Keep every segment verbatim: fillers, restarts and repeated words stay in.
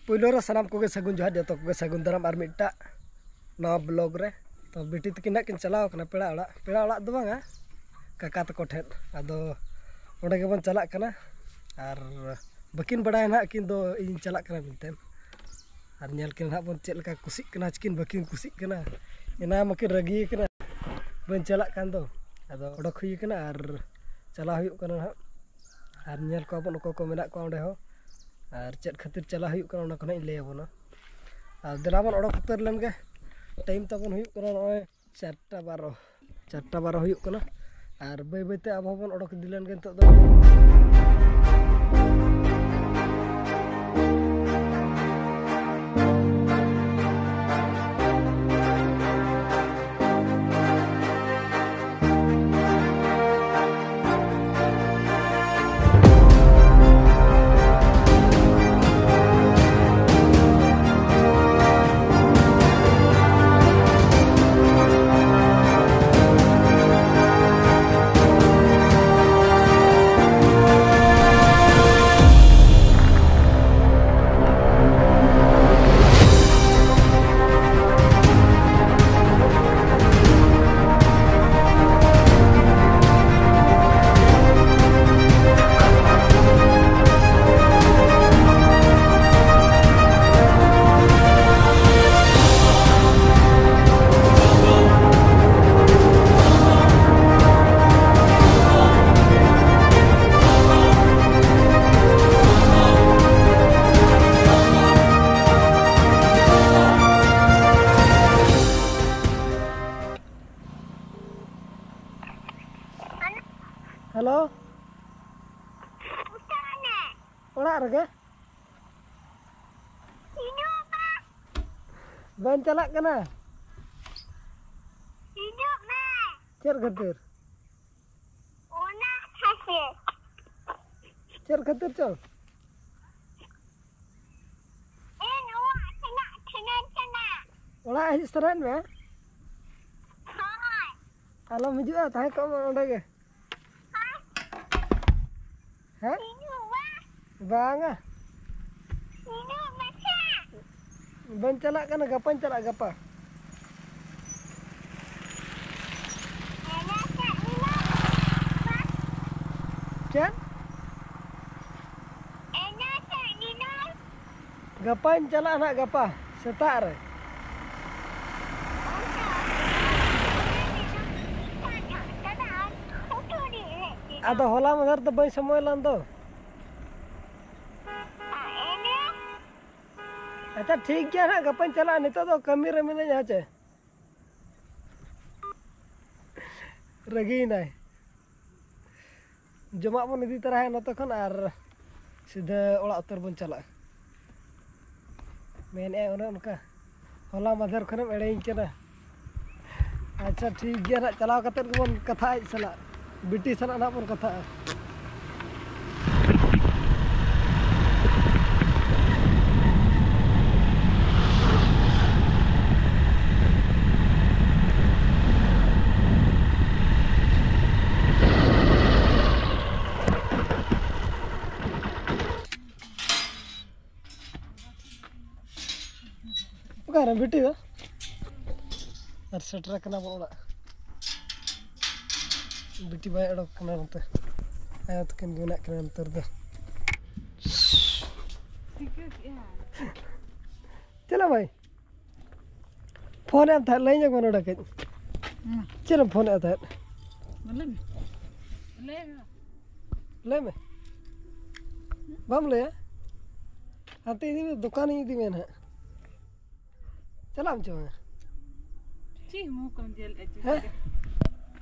ᱯᱳᱭᱞᱳ ᱨᱮ ᱥᱟᱱᱟᱢ ᱠᱚᱜᱮ ᱥᱟᱹᱜᱩᱱ ᱡᱚᱦᱟᱨ, ᱡᱚᱛᱚ ᱠᱚᱜᱮ ᱥᱟᱹᱜᱩᱱ ᱫᱟᱨᱟᱢ ᱟᱨ ᱢᱤᱫᱴᱟᱜ ᱱᱟᱣᱟ ᱵᱞᱚᱜ ᱨᱮ᱾ ᱛᱚ ᱵᱤᱴᱤ ᱛᱟᱹᱠᱤᱱ ᱱᱟᱜ ᱠᱤᱱ ᱪᱟᱞᱟᱣ ᱠᱟᱱᱟ ᱯᱮᱲᱟ ᱚᱲᱟᱜ, ᱯᱮᱲᱟ ᱚᱲᱟᱜ ᱫᱚ ᱵᱟᱝᱟ, ᱠᱟᱠᱟ ᱛᱟᱠᱚ ᱴᱷᱮᱱ᱾ ᱟᱫᱚ ᱚᱸᱰᱮ ᱜᱮᱵᱚᱱ ᱪᱟᱞᱟᱜ ᱠᱟᱱᱟ᱾ ᱟᱨ ᱵᱟᱹᱠᱤᱱ ᱵᱟᱲᱟᱭᱟ ᱱᱟᱜ ᱠᱤᱱ ᱫᱚ ᱤᱧ ᱪᱟᱞᱟᱜ ᱠᱟᱱᱟ ᱢᱮᱱᱛᱮ᱾ ᱟᱨ ᱧᱮᱞ ᱠᱤᱱ ᱱᱟᱜ ᱵᱚᱱ ᱪᱮᱫ ᱞᱮᱠᱟ ᱠᱩᱥᱤᱜ ᱠᱟᱱᱟ, ᱪᱤᱠᱤᱱ ᱵᱟᱹᱠᱤᱱ ᱠᱩᱥᱤᱜ ᱠᱟᱱᱟ᱾ ᱮᱱᱟ ᱢᱟᱹᱠᱤᱱ ᱨᱟᱹᱜᱤ ᱠᱟᱱᱟ ᱵᱟᱹᱧ ᱪᱟᱞᱟᱜ ᱠᱟᱱ ᱫᱚ᱾ ᱟᱫᱚ ᱚᱰᱚᱠ ᱦᱩᱭ ᱠᱟᱱᱟ ᱟᱨ ᱪᱟᱞᱟᱣ ᱦᱩᱭᱩᱜ ᱠᱟᱱᱟ ᱱᱟᱜ᱾ ᱟᱨ ᱧᱮᱞ ᱠᱚᱣᱟ ᱵᱚᱱ ᱚᱠᱚᱭ ᱠᱚ ᱢᱮᱱᱟᱜ ᱠᱚᱣᱟ ᱚᱸᱰᱮ ᱦᱚᱸ, ᱟᱨ ᱪᱮᱫ ᱠᱷᱟᱹᱛᱤᱨ ᱪᱟᱞᱟᱣ ᱦᱩᱭᱩᱜ ᱠᱟᱱᱟ ᱚᱱᱟ ᱠᱚ ᱱᱟᱜ ᱤᱧ ᱞᱟᱹᱭ ᱟᱵᱚᱱᱟ᱾ ᱟᱨ ᱫᱮᱞᱟ ᱵᱚᱱ ᱚᱰᱚᱠ ᱩᱛᱟᱹᱨ ᱞᱮᱱ ᱜᱮ᱾ ᱴᱟᱭᱤᱢ ᱛᱟᱵᱚᱱ ᱦᱩᱭᱩᱜ ᱠᱟᱱᱟ ᱱᱚᱜᱼᱚᱭ ᱪᱟᱨᱴᱟ ᱵᱟᱨᱚ, ᱪᱟᱨᱴᱟ ᱵᱟᱨᱚ ᱦᱩᱭᱩᱜ ᱠᱟᱱᱟ᱾ ᱟᱨ ᱵᱟᱹᱭ ᱵᱟᱹᱭᱛᱮ ᱟᱵᱚ ᱦᱚᱸᱵᱚᱱ ᱚᱰᱚᱠ ᱤᱫᱤ ᱞᱮᱱ ᱜᱮ ᱱᱤᱛᱚᱜ ᱫᱚ᱾ ᱦᱮᱞᱳ᱾ ᱚᱲᱟᱜ ᱨᱮᱜᱮ᱾ ᱵᱟᱹᱧ ᱪᱟᱞᱟᱜ ᱠᱟᱱᱟ᱾ ᱪᱮᱫ ᱠᱷᱟᱹᱛᱤᱨ? ᱪᱮᱫ ᱠᱷᱟᱹᱛᱤᱨ ᱪᱚ? ᱚᱲᱟᱜ ᱦᱮᱡ ᱥᱮᱱᱚᱜ ᱢᱮ᱾ ᱟᱞᱚᱢ ᱦᱤᱡᱩᱜᱼᱟ, ᱛᱟᱦᱮᱸ ᱠᱚᱜ ᱢᱮ ᱚᱸᱰᱮ ᱜᱮ᱾ ᱦᱮᱸ? ᱵᱟᱝᱟ᱾ ᱵᱟᱹᱧ ᱪᱟᱞᱟᱜ ᱠᱟᱱᱟ, ᱜᱟᱯᱟᱧ ᱪᱟᱞᱟᱜᱼᱟ, ᱜᱟᱯᱟ᱾ ᱪᱮᱫ? ᱜᱟᱯᱟᱧ ᱪᱟᱞᱟᱜᱼᱟ ᱱᱟᱦᱟᱜ, ᱜᱟᱯᱟ ᱥᱮᱛᱟᱜ ᱨᱮ᱾ ᱟᱫᱚ ᱦᱚᱞᱟ ᱢᱟᱫᱷᱮᱨ ᱫᱚ ᱵᱟᱹᱧ ᱥᱚᱢᱚᱭ ᱞᱮᱱ ᱫᱚ᱾ ᱟᱪᱪᱷᱟ, ᱴᱷᱤᱠ ᱜᱮᱭᱟ ᱱᱟᱦᱟᱜ, ᱜᱟᱯᱟᱧ ᱪᱟᱞᱟᱜᱼᱟ᱾ ᱱᱤᱛᱚᱜ ᱫᱚ ᱠᱟᱹᱢᱤ ᱨᱮ ᱢᱤᱱᱟᱹᱧᱟ, ᱦᱮᱸ ᱪᱮ? ᱨᱟᱹᱜᱤᱭᱮᱱᱟᱭ᱾ ᱡᱚᱢᱟᱜ ᱵᱚᱱ ᱤᱫᱤ ᱛᱚᱨᱟᱭᱟ ᱱᱚᱛᱮ ᱠᱷᱚᱱ ᱟᱨ ᱥᱤᱫᱷᱟᱹ ᱚᱲᱟᱜ ᱩᱛᱟᱹᱨ ᱵᱚᱱ ᱪᱟᱞᱟᱜᱼᱟ᱾ ᱢᱮᱱᱮᱫᱼᱟᱭ ᱚᱱᱮ ᱚᱱᱠᱟ, ᱦᱚᱞᱟ ᱢᱟᱫᱷᱮᱨ ᱠᱷᱚᱱᱮᱢ ᱮᱲᱮᱧ ᱠᱟᱱᱟ᱾ ᱟᱪᱪᱷᱟ, ᱴᱷᱤᱠ ᱜᱮᱭᱟ ᱱᱟᱜ, ᱪᱟᱞᱟᱣ ᱠᱟᱛᱮᱫ ᱜᱮᱵᱚᱱ ᱠᱟᱛᱷᱟᱜᱼᱟ ᱟᱡ ᱥᱟᱞᱟᱜ, ᱵᱤᱴᱤ ᱥᱟᱞᱟᱜ ᱱᱟᱜ ᱵᱚᱱ ᱠᱟᱛᱷᱟᱜᱼᱟ᱾ ᱚᱠᱟᱨᱮ ᱵᱤᱴᱤ ᱫᱚ? ᱟᱨ ᱥᱮᱴᱮᱨ ᱟᱠᱟᱱᱟ ᱵᱚᱱ ᱚᱲᱟᱜ᱾ ᱵᱤᱴᱤ ᱵᱟᱭ ᱚᱰᱚᱠ ᱠᱟᱱᱟ ᱱᱚᱛᱮ, ᱟᱭᱳ ᱛᱟᱹᱠᱤᱱ ᱜᱮ ᱢᱮᱱᱟᱜ ᱠᱤᱱᱟ ᱱᱚᱛᱮ ᱨᱮᱫᱚ᱾ ᱴᱷᱤᱠᱟᱹ ᱠᱮᱜᱼᱟ᱾ ᱪᱮᱫ ᱞᱟᱹᱭ ᱵᱷᱟᱭ? ᱯᱷᱳᱱ ᱮᱫ ᱛᱟᱦᱮᱸᱫ, ᱞᱟᱹᱭ ᱧᱚᱜ ᱢᱮ ᱱᱚᱰᱮ ᱠᱟᱹᱡ᱾ ᱦᱮᱸ᱾ ᱪᱮᱫ ᱮᱢ ᱯᱷᱳᱱ ᱮᱫ ᱛᱟᱦᱮᱸᱫ? ᱢᱟ ᱞᱟᱹᱭ ᱢᱮ᱾ ᱞᱟᱹᱭ ᱢᱮ᱾ ᱞᱟᱹᱭ ᱢᱮ᱾ ᱵᱟᱢ ᱞᱟᱹᱭᱟ? ᱦᱟᱱᱛᱮ ᱤᱫᱤ ᱢᱮ, ᱫᱚᱠᱟᱱᱤᱧ ᱤᱫᱤ ᱢᱮᱭᱟ ᱱᱟᱦᱟᱜ᱾ ᱪᱟᱞᱟᱜ ᱟᱢ ᱪᱮ ᱵᱟᱝᱟ? ᱪᱮᱫ ᱢᱩᱸᱦ ᱠᱚᱢ ᱧᱮᱞᱮᱫᱼᱟ ᱪᱮ? ᱦᱮᱸ?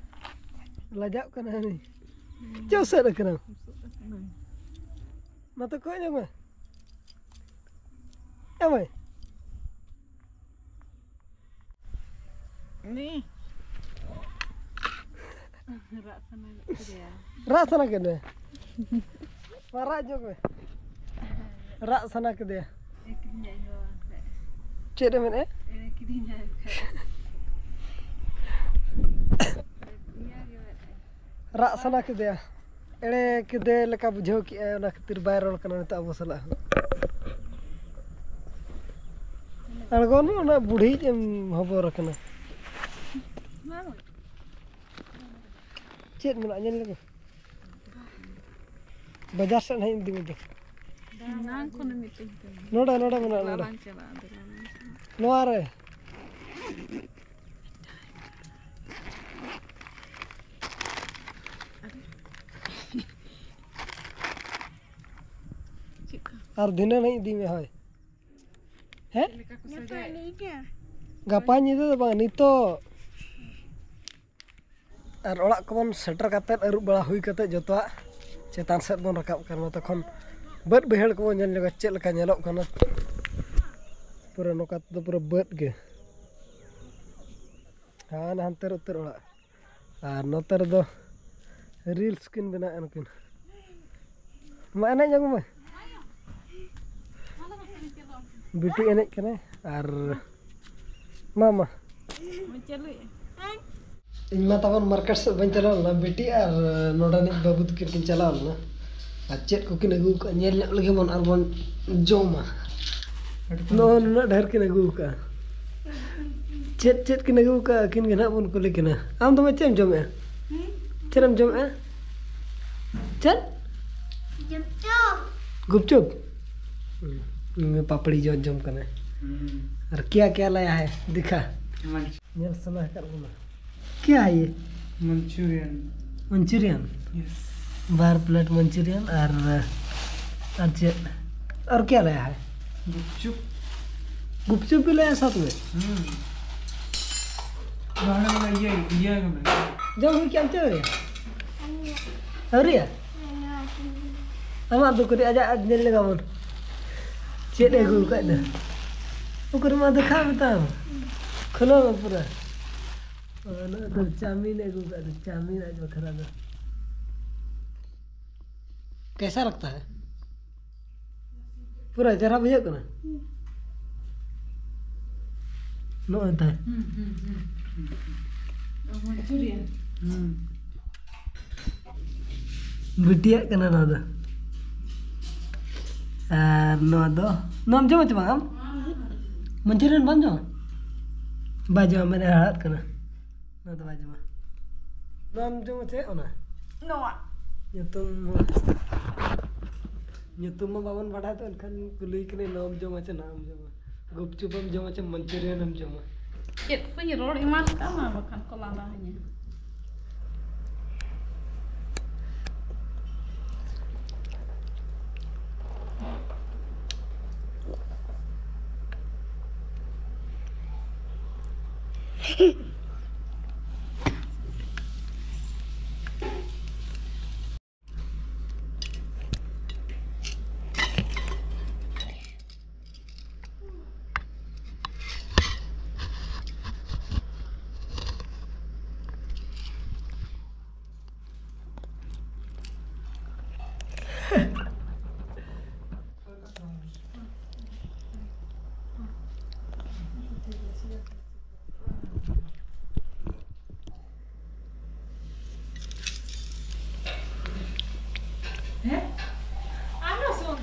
ᱞᱟᱡᱟᱜ ᱠᱟᱱᱟ ᱦᱟᱹᱱᱤ᱾ ᱪᱮᱫ ᱩᱥᱟᱹᱫ ᱟᱠᱟᱱᱟᱢ? ᱩᱥᱟᱹᱫ ᱟᱠᱟᱱᱟᱹᱧ᱾ ᱢᱟ ᱛᱚ ᱠᱚᱭᱚᱜ ᱧᱚᱜ ᱢᱮ᱾ ᱮ ᱢᱟᱹᱭ᱾ ᱩᱱᱤ ᱨᱟᱜ ᱥᱟᱱᱟ ᱠᱮᱫᱮᱭᱟ᱾ ᱨᱟᱜ ᱥᱟᱱᱟ ᱠᱮᱫ ᱢᱮ? ᱢᱟ ᱨᱟᱜ ᱧᱚᱜ ᱢᱮ᱾ ᱨᱟᱜ ᱥᱟᱱᱟ ᱠᱮᱫᱮᱭᱟ᱾ ᱮᱲᱮ ᱠᱤᱫᱤᱧᱟ ᱤᱧ ᱵᱟᱵᱟ ᱮᱱᱠᱷᱟᱡ᱾ ᱪᱮᱫ ᱮ ᱢᱮᱱᱮᱫᱼᱟ? ᱮᱲᱮ ᱠᱤᱫᱤᱧᱟ ᱮᱱᱠᱷᱟᱡ᱾ ᱤᱭᱟᱹ ᱜᱮ ᱢᱮᱱᱮᱫᱼᱟᱭ᱾ ᱨᱟᱜ ᱥᱟᱱᱟ ᱠᱮᱫᱮᱭᱟ, ᱮᱲᱮ ᱠᱮᱫᱮ ᱞᱮᱠᱟ ᱵᱩᱡᱷᱟᱹᱣ ᱠᱮᱜᱼᱟᱭ, ᱚᱱᱟ ᱠᱷᱟᱹᱛᱤᱨ ᱵᱟᱭ ᱨᱚᱲ ᱠᱟᱱᱟ ᱱᱤᱛᱚᱜ ᱟᱵᱚ ᱥᱟᱞᱟᱜ ᱦᱚᱸ᱾ ᱟᱬᱜᱚᱱ ᱢᱮ, ᱚᱱᱟ ᱵᱩᱲᱦᱤ ᱮᱢ ᱦᱚᱵᱚᱨ ᱟᱠᱟᱱᱟ᱾ ᱪᱮᱫ ᱢᱮᱱᱟᱜᱼᱟ ᱧᱮᱞ ᱞᱮᱜᱮ? ᱵᱟᱡᱟᱨ ᱥᱮᱫ ᱦᱟᱸᱜ ᱤᱧ ᱤᱫᱤ ᱢᱮᱭᱟ᱾ ᱮᱱᱟᱝ ᱠᱷᱚᱱᱮᱢ ᱢᱤᱛᱟᱹᱧ ᱠᱟᱱᱟ᱾ ᱱᱚᱰᱮ, ᱱᱚᱰᱮ ᱢᱮᱱᱟᱜᱼᱟ, ᱫᱮᱞᱟ ᱱᱚᱰᱮ᱾ ᱞᱟᱝ ᱪᱟᱞᱟᱜᱼᱟ, ᱫᱮᱞᱟ ᱞᱟᱝ ᱪᱟᱞᱟᱜᱼᱟ᱾ ᱱᱚᱣᱟ ᱨᱮ᱾ ᱪᱮᱫ ᱠᱚ? ᱟᱨ ᱫᱷᱤᱱᱟᱹᱱ ᱦᱟᱸᱜ ᱤᱫᱤ ᱢᱮ, ᱦᱳᱭ᱾ ᱦᱮᱸ? ᱪᱮᱫ ᱞᱮᱠᱟ ᱠᱚ ᱥᱟᱡᱟᱭᱮᱫ? ᱜᱟᱯᱟ ᱧᱤᱫᱟᱹ ᱫᱚ ᱵᱟᱝ, ᱱᱤᱛᱚᱜ᱾ ᱟᱨ ᱚᱲᱟᱜ ᱠᱚᱵᱚᱱ ᱥᱮᱴᱮᱨ ᱠᱟᱛᱮᱫ, ᱟᱹᱨᱩᱵ ᱵᱟᱲᱟ ᱦᱩᱭ ᱠᱟᱛᱮᱫ, ᱡᱚᱛᱚᱣᱟᱜ ᱪᱮᱛᱟᱱ ᱥᱮᱫ ᱵᱚᱱ ᱨᱟᱠᱟᱵ ᱠᱟᱱᱟ᱾ ᱛᱚᱠᱷᱚᱱ ᱵᱟᱹᱫᱽ ᱵᱟᱹᱭᱦᱟᱹᱲ ᱠᱚᱵᱚᱱ ᱧᱮᱞ ᱧᱚᱜᱟ, ᱪᱮᱫ ᱞᱮᱠᱟ ᱧᱮᱞᱚᱜ ᱠᱟᱱᱟ᱾ ᱯᱩᱨᱟᱹ ᱱᱚᱝᱠᱟ ᱛᱮᱫᱚ ᱯᱩᱨᱟᱹ ᱵᱟᱹᱫᱽ ᱜᱮ᱾ ᱦᱟᱱᱮ ᱦᱟᱱᱛᱮ ᱨᱮ ᱩᱛᱟᱹᱨ ᱚᱲᱟᱜ᱾ ᱟᱨ ᱱᱚᱛᱮ ᱨᱮᱫᱚ ᱨᱤᱞᱥ ᱠᱤᱱ ᱵᱮᱱᱟᱣᱮᱫᱼᱟ ᱱᱩᱠᱤᱱ᱾ ᱢᱟ ᱮᱱᱮᱡ ᱧᱚᱜ ᱢᱮ᱾ ᱵᱤᱴᱤ ᱮᱱᱮᱡ ᱠᱟᱱᱟᱭ ᱟᱨ ᱢᱟ, ᱢᱟ᱾ ᱪᱟᱹᱞᱩᱭᱮᱫᱼᱟ᱾ ᱤᱧ ᱢᱟ ᱛᱟᱵᱚᱱ ᱢᱟᱨᱠᱮᱴ ᱥᱮᱫ ᱵᱟᱹᱧ ᱪᱟᱞᱟᱣ ᱞᱮᱱᱟ, ᱵᱤᱴᱤ ᱟᱨ ᱱᱚᱰᱮᱱᱤᱡ ᱵᱟᱹᱵᱩ ᱛᱟᱹᱠᱤᱱ ᱠᱤᱱ ᱪᱟᱞᱟᱣ ᱞᱮᱱᱟ᱾ ᱟᱨ ᱪᱮᱫ ᱠᱚᱠᱤᱱ ᱟᱹᱜᱩ ᱟᱠᱟᱫᱼᱟ, ᱧᱮᱞ ᱧᱚᱜ ᱞᱮᱜᱮ ᱵᱚᱱ ᱟᱨ ᱵᱚᱱ ᱡᱚᱢᱟ᱾ ᱱᱚᱜᱼᱚ ᱱᱩᱱᱟᱹᱜ ᱰᱷᱮᱨ ᱠᱤᱱ ᱟᱹᱜᱩ ᱟᱠᱟᱫᱼᱟ᱾ ᱪᱮᱫ ᱪᱮᱫ ᱠᱤᱱ ᱟᱹᱜᱩ ᱟᱠᱟᱫᱼᱟ, ᱟᱹᱠᱤᱱ ᱜᱮ ᱱᱟᱦᱟᱜ ᱵᱚᱱ ᱠᱩᱞᱤ ᱠᱤᱱᱟ᱾ ᱟᱢ ᱫᱚ ᱪᱮᱫ ᱮᱢ ᱡᱚᱢᱮᱜᱼᱟ? ᱦᱩᱸ? ᱪᱮᱫ ᱮᱢ ᱡᱚᱢᱮᱜᱼᱟ? ᱪᱮᱫ? ᱜᱩᱯᱪᱩᱯ᱾ ᱜᱩᱯᱪᱩᱯ? ᱦᱩᱸ, ᱯᱟᱯᱲᱤ ᱡᱚ ᱡᱚᱢ ᱠᱟᱱᱟᱭ᱾ ᱦᱩᱸ᱾ ᱟᱨ ᱠᱭᱟ ᱠᱭᱟ ᱞᱟᱭᱟ ᱦᱟᱭ? ᱫᱤᱠᱷᱟ᱾ ᱧᱮᱞ ᱥᱟᱱᱟ ᱟᱠᱟᱫ ᱵᱚᱱᱟ᱾ ᱠᱭᱟ ᱦᱟᱭ ᱭᱮ? ᱢᱟᱱᱪᱩᱨᱤᱭᱟᱱ᱾ ᱢᱟᱱᱪᱩᱨᱤᱭᱟᱱ? ᱭᱮᱥ᱾ ᱵᱟᱨ ᱯᱞᱮᱴ ᱢᱟᱱᱪᱩᱨᱤᱭᱟᱱ ᱟᱨ, ᱟᱨ ᱪᱮᱫ? ᱟᱨ ᱠᱭᱟ ᱞᱟᱭᱟ ᱦᱟᱭ? ᱜᱩᱯᱪᱩᱯ᱾ ᱜᱩᱯᱪᱩᱯ ᱵᱷᱤ ᱞᱟᱭᱟ ᱥᱟᱛᱷ ᱢᱮ? ᱦᱩᱸ᱾ ᱵᱟᱦᱨᱮ ᱣᱟᱞᱟ ᱤᱭᱟᱹ, ᱤᱭᱟᱹ ᱜᱮ ᱢᱮᱱᱟᱜᱼᱟ᱾ ᱡᱚᱢ ᱦᱩᱭ ᱠᱮᱜᱼᱟᱢ ᱪᱮ ᱟᱹᱣᱨᱤᱭᱟ? ᱟᱹᱣᱨᱤᱭᱟ? ᱟᱢᱟᱜ ᱫᱚ ᱠᱟᱹᱴᱤᱡ ᱟᱡᱟᱜ ᱧᱮᱞ ᱞᱮᱜᱟ ᱵᱚᱱ᱾ ᱪᱮᱫ ᱮ ᱟᱹᱜᱩ ᱟᱠᱟᱫ ᱫᱚ? ᱩᱠᱩᱨ ᱢᱟ ᱫᱮᱠᱷᱟᱣ ᱢᱮ ᱛᱟᱢ᱾ ᱠᱷᱩᱞᱟᱹᱣ ᱢᱮ ᱯᱩᱨᱟᱹ᱾ ᱚ, ᱱᱚᱜᱼᱚᱭ ᱫᱚ ᱪᱟᱣᱢᱤᱱ ᱮ ᱟᱹᱜᱩ ᱟᱠᱟᱫ ᱫᱚ, ᱪᱟᱣᱢᱤᱱ ᱟᱡ ᱵᱟᱠᱷᱨᱟ ᱫᱚ᱾ कैसा लगता है? ᱯᱩᱨᱟᱹ ᱪᱮᱦᱨᱟ ᱵᱩᱡᱷᱟᱹᱜ ᱠᱟᱱᱟ? ᱱᱚᱜᱼᱚᱭ ᱛᱟᱭ᱾ ᱦᱩᱸ, ᱦᱩᱸ, ᱦᱩᱸ, ᱦᱩᱸ, ᱦᱩᱸ᱾ ᱚ, ᱢᱟᱱᱪᱩᱨᱤᱭᱟᱱ᱾ ᱦᱩᱸ᱾ ᱵᱤᱴᱤᱭᱟᱜ ᱠᱟᱱᱟ ᱱᱚᱣᱟ ᱫᱚ᱾ ᱟᱨ ᱱᱚᱣᱟ ᱫᱚ, ᱱᱚᱣᱟᱢ ᱡᱚᱢᱟ ᱪᱮ ᱵᱟᱝ ᱟᱢ? ᱢᱟᱹᱱᱪᱩᱨᱤᱭᱟᱱ ᱵᱟᱢ ᱡᱚᱢᱟ? ᱵᱟᱭ ᱡᱚᱢᱟ, ᱢᱮᱫ ᱦᱟᱲᱦᱟᱫ ᱠᱟᱱᱟ᱾ ᱱᱚᱣᱟ ᱫᱚ ᱵᱟᱭ ᱡᱚᱢᱟ᱾ ᱱᱚᱣᱟᱢ ᱡᱚᱢᱟ ᱪᱮᱫ ᱚᱱᱟ? ᱱᱚᱣᱟ᱾ ᱧᱩᱛᱩᱢ ᱢᱟ, ᱧᱩᱛᱩᱢ ᱢᱟ ᱵᱟᱵᱚᱱ ᱵᱟᱰᱟᱭ ᱛᱚ, ᱮᱱᱠᱷᱟᱱ ᱠᱩᱞᱤ ᱠᱟᱹᱱᱟᱹᱧ, ᱱᱚᱣᱟᱢ ᱡᱚᱢᱟ ᱪᱮ ᱱᱚᱣᱟᱢ ᱡᱚᱢᱟ? ᱜᱩᱯᱪᱩᱯ ᱮᱢ ᱡᱚᱢᱟ ᱪᱮ ᱢᱟᱹᱱᱪᱩᱨᱤᱭᱟᱱ ᱮᱢ ᱡᱚᱢᱟ? ᱪᱮᱫ ᱠᱚᱧ ᱨᱚᱲ ᱮᱢᱟᱱ ᱠᱟᱜ ᱢᱟ, ᱵᱟᱠᱷᱟᱱ ᱠᱚ ᱞᱟᱸᱫᱟ ᱟᱹᱧᱟ᱾ ᱦᱮᱸ? ᱟᱨᱦᱚᱸ ᱥᱩᱱ᱾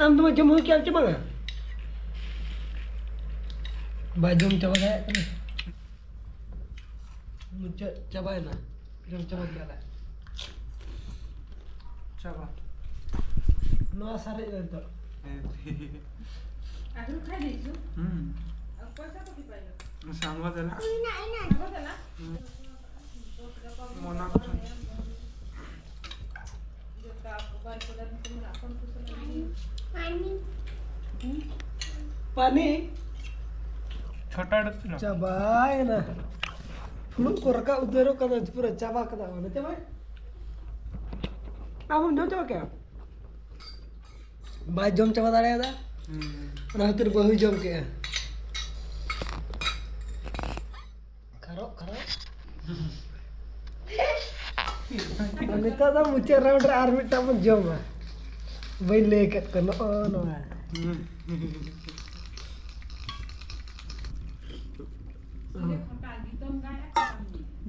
ᱟᱢ ᱫᱚ ᱡᱚᱢ ᱦᱩᱭ ᱠᱮᱜ ᱟᱢ ᱪᱮ ᱵᱟᱝᱟ? ᱵᱟᱭ ᱡᱚᱢ ᱪᱟᱵᱟ ᱫᱟᱲᱮᱭᱟᱜ ᱠᱟᱱᱟ᱾ ᱢᱩᱪᱟᱹᱫ ᱪᱟᱵᱟᱭᱮᱱᱟ᱾ ᱡᱚᱢ ᱪᱟᱵᱟ ᱠᱮᱜᱼᱟ ᱞᱮ᱾ ᱪᱟᱵᱟ᱾ ᱱᱚᱣᱟ ᱥᱟᱨᱮᱡ ᱨᱮ ᱱᱤᱛᱚᱜ᱾ ᱦᱮᱸ᱾ ᱦᱩᱸ᱾ ᱥᱟᱝᱜᱚ ᱫᱮᱞᱟ᱾ ᱦᱩᱸ᱾ ᱢᱚᱱᱟ ᱠᱚ᱾ ᱯᱟᱱᱤ᱾ ᱪᱷᱳᱴᱟ ᱰᱟᱠᱛᱟᱨ ᱱᱟ᱾ ᱪᱟᱵᱟᱭᱮᱱᱟ᱾ ᱯᱷᱩᱲᱩᱜ ᱠᱚ ᱨᱟᱠᱟᱵ ᱩᱛᱟᱹᱨᱚᱜ ᱠᱟᱱᱟ, ᱯᱩᱨᱟᱹ ᱪᱟᱵᱟ ᱠᱟᱫᱟ ᱚᱱᱟ, ᱪᱟᱵᱟᱭ᱾ ᱟᱢ ᱦᱚᱸᱢ ᱡᱚᱢ ᱪᱟᱵᱟ ᱠᱮᱜᱼᱟ? ᱵᱟᱭ ᱡᱚᱢ ᱪᱟᱵᱟ ᱫᱟᱲᱮᱭᱟᱫᱟ᱾ ᱦᱩᱸ᱾ ᱚᱱᱟ ᱠᱷᱟᱹᱛᱤᱨ ᱵᱟᱹᱦᱩᱭ ᱡᱚᱢ ᱠᱮᱜᱼᱟ᱾ ᱠᱷᱟᱨᱚᱜ, ᱠᱷᱟᱨᱚᱜ᱾ ᱟᱨ ᱱᱤᱛᱚᱜ ᱫᱚ ᱢᱩᱪᱟᱹᱫ ᱨᱟᱣᱩᱱᱰ ᱨᱮ ᱟᱨ ᱢᱤᱫᱴᱟᱝ ᱵᱚᱱ ᱡᱚᱢᱟ᱾ ᱵᱟᱹᱧ ᱞᱟᱹᱭ ᱟᱠᱟᱫ ᱠᱚᱣᱟ ᱱᱚᱜᱼᱚ ᱱᱚᱣᱟ᱾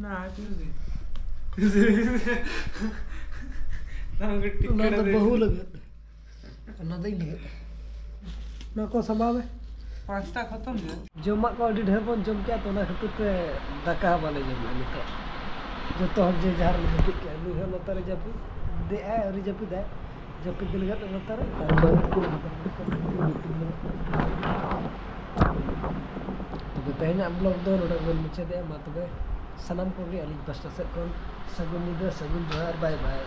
ᱱᱟ ᱪᱩᱡᱤ᱾ ᱚᱱᱟ ᱫᱚ ᱵᱟᱹᱦᱩ ᱞᱟᱹᱜᱤᱫ᱾ ᱚᱱᱟ ᱫᱚ ᱤᱧ ᱞᱟᱹᱜᱤᱫ᱾ ᱱᱚᱣᱟ ᱠᱚ ᱥᱟᱢᱵᱟᱣ ᱢᱮ᱾ ᱯᱟᱸᱪᱴᱟ ᱠᱷᱚᱛᱚᱢ ᱜᱮ᱾ ᱡᱚᱢᱟᱜ ᱠᱚ ᱟᱹᱰᱤ ᱰᱷᱮᱨ ᱵᱚᱱ ᱡᱚᱢ ᱠᱮᱜᱼᱟ, ᱛᱚ ᱚᱱᱟ ᱠᱷᱟᱹᱛᱤᱨ ᱛᱮ ᱫᱟᱠᱟ ᱦᱚᱸ ᱵᱟᱞᱮ ᱡᱚᱢᱟ ᱱᱤᱛᱚᱜ᱾ ᱡᱚᱛᱚ ᱦᱚᱲ ᱡᱮ ᱡᱟᱦᱟᱸ ᱨᱮ ᱡᱟᱹᱯᱤᱫ ᱠᱮᱜᱼᱟ, ᱱᱩᱭ ᱦᱚᱸ ᱱᱚᱛᱮ ᱨᱮ ᱡᱟᱹᱯᱤᱫ ᱫᱮᱜᱼᱟᱭ, ᱟᱹᱣᱨᱤ ᱡᱟᱹᱯᱤᱫᱟᱭ᱾ ᱡᱟᱹᱯᱤᱫ ᱞᱟᱹᱜᱤᱫ ᱱᱚᱛᱮ ᱨᱮ᱾ ᱛᱚᱵᱮ ᱛᱮᱦᱮᱧᱟᱜ ᱵᱞᱚᱜ ᱫᱚ ᱱᱚᱰᱮ ᱜᱮᱵᱚᱱ ᱢᱩᱪᱟᱹᱫᱮᱜᱼᱟ᱾ ᱢᱟ ᱛᱚᱵᱮ ᱥᱟᱱᱟᱢ ᱠᱚᱜᱮ ᱟᱹᱞᱤᱧ ᱯᱟᱥᱴᱟ ᱥᱮᱫ ᱠᱷᱚᱱ ᱥᱟᱹᱜᱩᱱ ᱧᱤᱫᱟᱹ, ᱥᱟᱹᱜᱩᱱ ᱡᱚᱦᱟᱨ, ᱵᱟᱭ ᱵᱟᱭ᱾